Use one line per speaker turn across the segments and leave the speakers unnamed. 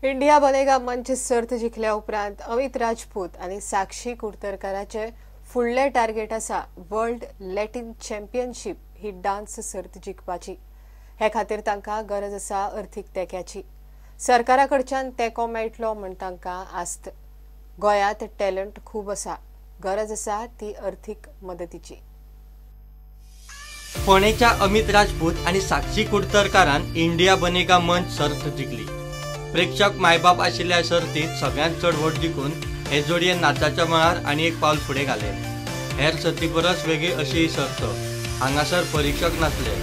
India बनेगा मंच सर्त जिखल्या उपरांत अमित राजपूत आनी साक्षी कुडतरकाराचे फुडले टार्गेट आसा वर्ल्ड लॅटीन चॅम्पियनशीप ही डान्स सर्त जिखपाची. हे खातीर तांकां गरज आसा अर्थीक तेंक्याची. सरकारा कडच्यान तेंको मेळटलो म्हूण तांकां आस्त. गोंयांत टॅलंट खूब आसा, गरज आसा ती अर्थीक मदतीची.
फोंडेच्या अमित राजपूत आनी साक्षी कुडतरकारान इंडिया बनेगा मंच सर्त जिखली. प्रेक्षक मायबाप आशिल्ल्या सर्तीत सगळ्यांत चड वोट जिखून हे जोडयेन नाचाच्या मळार आनी एक पावल फुडें घालें. हेर सर्ती परस वेगळी अशी ही सर्त. हांगासर परीक्षक नासले,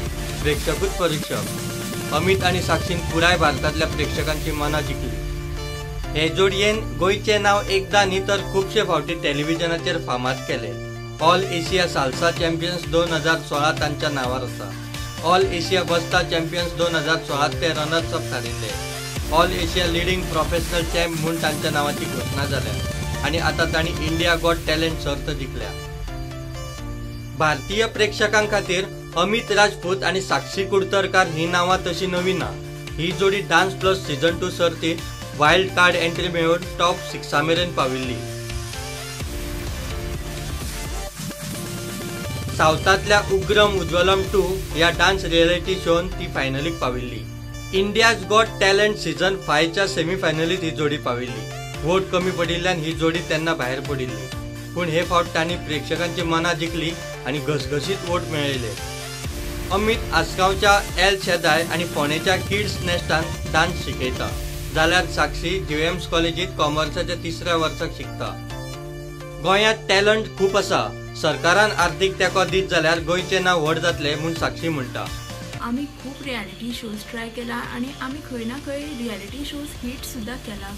प्रेक्षकूच परीक्षक. अमित आनी साक्षीन पुराय भारतांतल्या प्रेक्षकांची मनां जिखली. हे जोडयेन गोंयचें नांव एकदां न्ही तर खुबशे फावटी टेलिव्हिजनाचेर फामाद केलें. ऑल एशिया साल्सा चॅम्पियन्स 2016 तांच्या नांवार आसा. ऑल एशिया बस्ता चॅम्पियन्स 2016 ते रनर्स अप थारिल्ले. All Asia leading professional champ म्हूण तांच्या नांवाची घोशणा जाल्या आनी आतां तांणी इंडिया गॉट टॅलंट सर्त जिखल्या. भारतीय प्रेक्षकां खातीर अमित राजपूत आनी साक्षी कुडतरकार ही नांवां तशी नवी ना. ही जोडी डान्स प्लस सीझन 2 सर्तीत वायल्ड कार्ड एंट्री मेळोवन टॉप 6 मेरेन पाविल्ली. सावथांतल्या उग्रम उज्वलम 2 ह्या डान्स रियलिटी शोन ती फायनलीक पाविल्ली. इंडियाज गॉट टॅलंट सीझन 5च्या सेमीफायनलीत ही जोडी पाविल्ली. वोट कमी पडिल्ल्यान ही जोडी तेन्ना भायर पडिल्ली, पूण हे फावट तांणी प्रेक्षकांची मनां जिखली आनी घसघशीत वोट मेळयले. अमित आसगांवच्या एल शेदाय आनी फोंडेच्या किड्स नेस्टान डान्स शिकयता, जाल्यार साक्षी जीएम्स कॉलेजीत कॉमर्साच्या 3ऱ्या वर्साक शिकता. गोंयांत टॅलंट खूब आसा, सरकारान आर्थीक तेंको दीत जाल्यार गोंयचें नांव व्हड जातलें म्हूण साक्षी म्हणटा.
आमी खूब रियलिटी शोज ट्राय केला आनी आमी खंय ना खंय रियलिटी शोज हिट सुद्दां केला,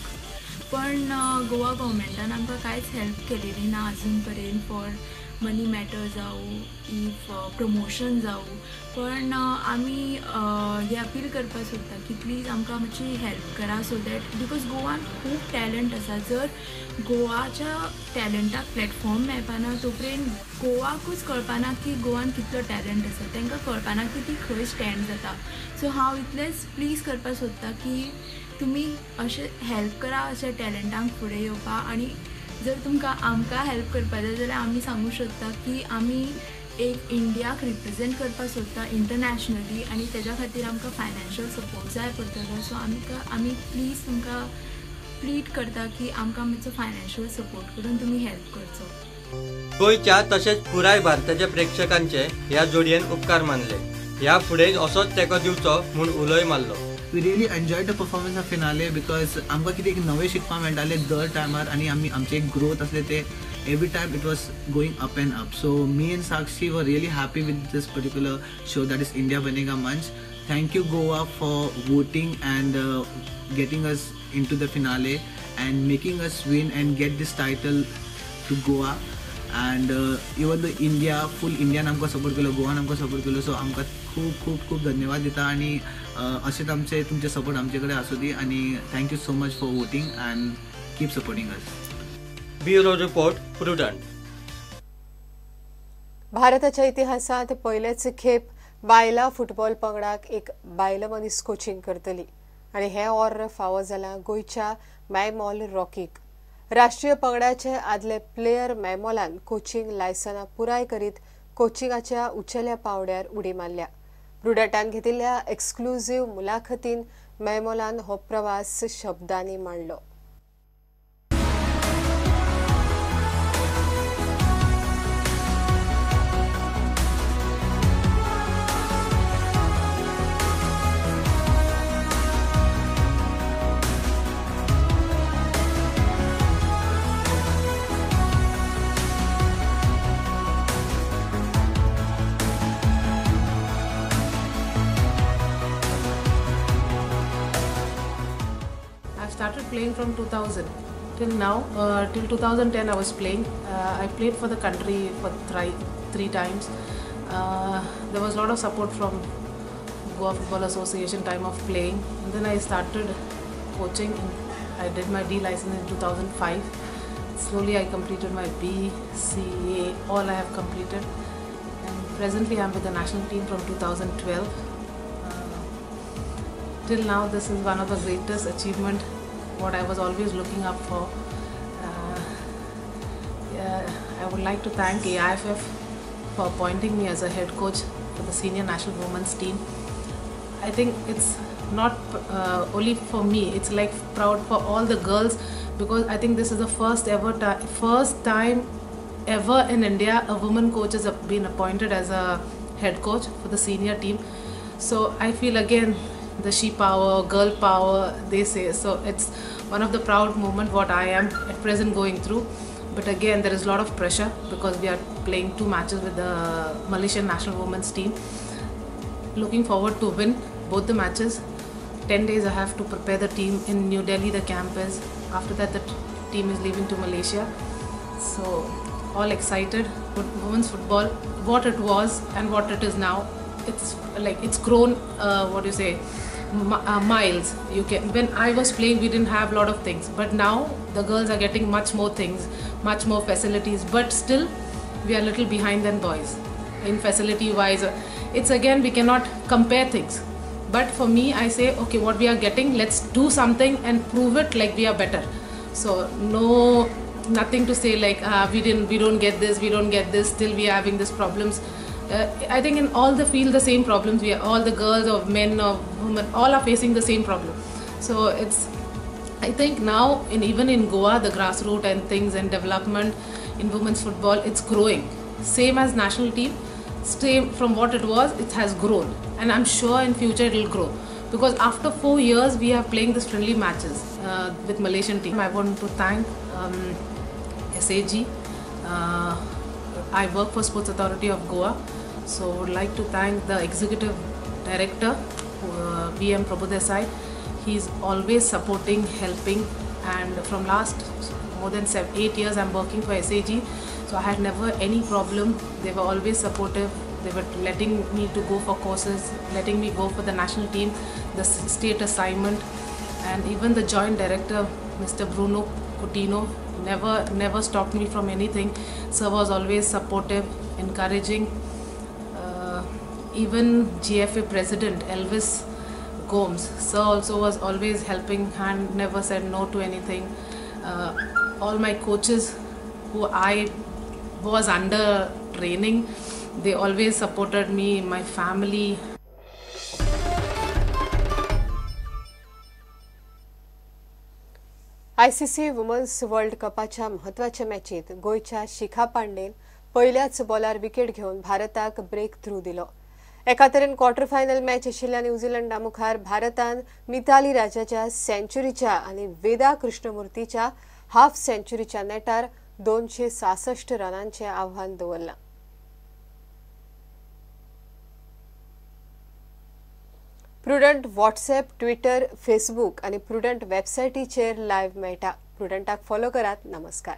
पण गोवा गव्हर्मेंटान आमकां कांयच हेल्प केलेली ना अजून पर्यंत फॉर मनी मॅटर जावं if promotion जावं. पण आमी हे अपील करपाक सोदता की प्लीज आमकां मातशी हेल्प करा, सो that because गोवान खूब टॅलंट आसा. जर गोवाच्या टॅलंटाक प्लॅटफॉर्म मेळपाना तो पर्यंत गोवाकूच कळपाना की गोवान कितलो टॅलंट आसा, तांकां कळपाना की ती खंय स्टँड जाता. सो हांव इतलेंच प्लीज करपाक सोदता की तुमी अशें हेल्प करा अशें टॅलंटांक फुडें येवपाक, आनी जर तुमकां आमकां हेल्प करपाक जाय जाल्यार आमी सांगूंक शकता की आमी एक इंडियाक रिप्रेजेंट करपाक सोदता इंटरनॅशनली, आनी तेज्या खातीर आमकां फायनान्शियल सपोर्ट जाय पडटलो. सो आमी प्लीज तुमकां प्लीड करता की आमकां मातसो फायनान्शियल सपोर्ट करून तुमी हेल्प करचो.
गोंयच्या तशेंच पुराय भारताच्या प्रेक्षकांचे ह्या जोडयेन उपकार मानले. ह्या फुडें असोच तेंको दिवचो म्हूण उलोय मारलो.
We really enjoyed the performance of finale because आमकां कितें एक नवें शिकपाक मेळटालें दर टायमार, आनी आमी आमचें एक ग्रोथ आसलें ते every time it was going up and up. So me and Sakshi were really happy with this particular show, that is India Banega Manch. Thank you Goa for voting and getting us into the finale and making us win and get this title to Goa. And even the India, full इंडियान आमकां support केलो, गोवान आमकां support केलो. So आमकां खूब खूब खूब धन्यवाद दिता आनी अशेंच आमचे तुमचे सपोर्ट आमचे कडेन आसूं दी, आनी thank you so much for voting and keep supporting us.
Bureau report, Prudent.
भारताच्या इतिहासांत पयलेच खेप बायलां फुटबॉल पंगडाक एक बायल मनीस कोचिंग करतली आनी हें ऑर्र फावो जालां गोंयच्या मॅमॉल रॉकीक. राष्ट्रीय पंगडाचे आदले प्लेयर मॅमॉलान कोचिंग लायसनां पुराय करीत कोचिंगाच्या उंचेल्या पावंड्यार उडी मारल्या. प्रुडंटान घेतिल्ल्या एक्सक्लुझीव मुलाखतीन मॅमॉलान हो प्रवास शब्दांनी मांडलो.
Started playing from 2000 till now. Till 2010 I was playing. I played for the country for three times. There was a lot of support from Goa Football Association time of playing. And then I started coaching. I did my D license in 2005. Slowly I completed my B, C, A, all I have completed. And presently I am with the national team from 2012. Till now this is one of the greatest achievement what I was always looking up for. I would like to thank AIFF for appointing me as a head coach for the senior national women's team. I think it's not only for me, it's like proud for all the girls, because I think this is the first time ever in India a woman coach has been appointed as a head coach for the senior team. So I feel again the she power, girl power, they say. So it's one of the proud moment what I am at present going through. But again, there is a lot of pressure because we are playing 2 matches with the Malaysian national women's team. Looking forward to win both the matches. 10 days I have to prepare the team in New Delhi, the camp is. After that, the team is leaving to Malaysia. So all excited. Women's football, what it was and what it is now, it's like it's grown, what do you say, miles. You can, when I was playing, we didn't have a lot of things, but now the girls are getting much more things, much more facilities, but still we are a little behind than boys in facility wise. It's again, we cannot compare things, but for me, I say, okay, what we are getting, let's do something and prove it like we are better. So no, nothing to say like we don't get this, we don't get this, still we are having these problems. I think in all the field the same problems, we are, all the girls or men or women, all are facing the same problem. So it's, I think now in even in Goa, the grassroots and things and development in women's football, it's growing. Same as national team, same from what it was, it has grown, and I'm sure in future it will grow, because after 4 years we are playing this friendly matches with Malaysian team. I want to thank SAG. I work for Sports Authority of Goa, so I would like to thank the executive director, VM Prabhudesai. He is always supporting, helping, and from last more than 8 years I'm working for SAG, so I had never any problem. They were always supportive. They were letting me to go for courses, letting me go for the national team, the state assignment, and even the joint director, Mr. Bruno Coutinho, never stopped me from anything. Sir was always supportive, encouraging. Even GFA president Elvis Gomes, sir also was always helping hand, never said no to anything. All my coaches who I was under training, they always supported me, my family.
ICC women's world कपाच्या महत्वाच्या मॅचीत गोंयच्या शिखा पांडेन पयल्याच बॉलार wicket घेवन भारताक break through दिलो. एका तरेन quarter final match आशिल्ल्या न्यूझीलंडा मुखार भारतान मिताली राजाच्या सेंच्युरीच्या आनी वेदा कृष्णमूर्तीच्या हाफ सेंच्युरीच्या नेटार 266 रनांचे आव्हान दवरलां. प्रुडंट व्हॉट्सएप, ट्विटर, फेसबूक आनी प्रुडंट वेबसायटीचेर लायव्ह मेळटा. प्रुडंटाक फॉलो करात. नमस्कार.